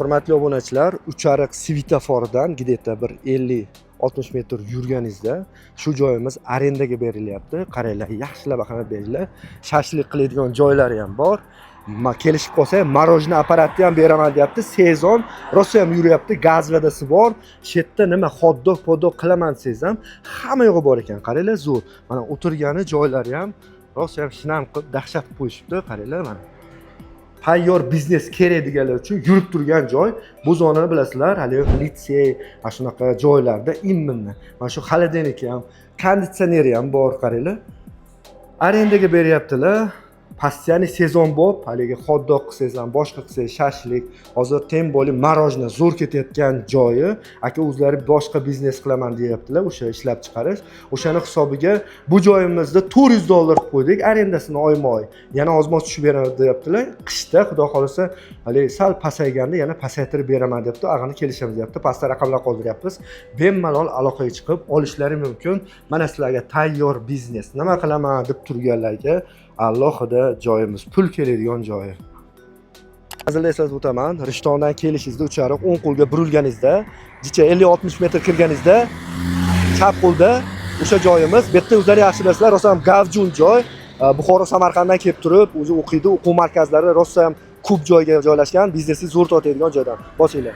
Hurmatli obunachilar, Uchariq svetofordan где-то bir 50-60 metr yurganingizda shu joyimiz arendaga berilyapti. Qaranglar, yaxshilab ahamiyat beringlar. Shashlik qiladigan joylari ham bor. Kelishib qolsa, мороженое apparatni ham beraman deyapti. Sezon rosa ham yuryapti, gaz vodasi bor. Shu yerda nima xot-dog, podog qilaman desangiz ham hamma yog'i bor ekan. Qaranglar, zo'r. Mana o'tirgani joylari ham rosa ham shinam qilib, dahshat qilib qo'yishibdi. Qaranglar, mana. Tayyor biznes kerak deganlar uchun yurib turgan joy. Bu zonani bilasizlar, haligi litsey, mana shunaqa joylarda именно. Mana shu холодильник ham, konditsioneri ham bor, qaranglar. Arendaga beryaptilar. Постоянный sezon bo'lib, haligi xot-dog qilsangiz ham, boshqa qilsangiz, shashlik, hozir тем более мороженое zo'r ketayotgan joyi. Aka o'zlari boshqa biznes qilaman deyaptilar, o'sha ishlab chiqarish. O'shani hisobiga bu joyimizda 400 dollar qilib qo'ydik arendasini oyma-oy. Yana ozmoz tushib beraman deyaptilar. Qishda, xudo xohlasa, haligi sal pasayganda yana pasaytirib beraman debdi. Ag'ini kelishamiz deyapti. Pastda raqamlar qoldiryapmiz. Bemalol aloqaga chiqib olishlari mumkin. Mana sizlarga tayyor biznes. Nima qilaman deb turganlarga alohida joyimiz, pul keladigan joyi. Manzilda eslatib o'taman, Rishtondan kelishingizda Uchariq o'ng qo'lga burilganingizda, jicha 50-60 metr kirganingizda chap qo'lda o'sha joyimiz. Bu yerda o'zlari yaxshi bilasizlar, rosa ham gavjum joy. Buxoro, Samarqanddan kelib turib, o'zi o'qiydi, o'quv markazlari rosa ham ko'p joyga joylashgan, biznesi zo'r tortadigan joydan. Bosinglar.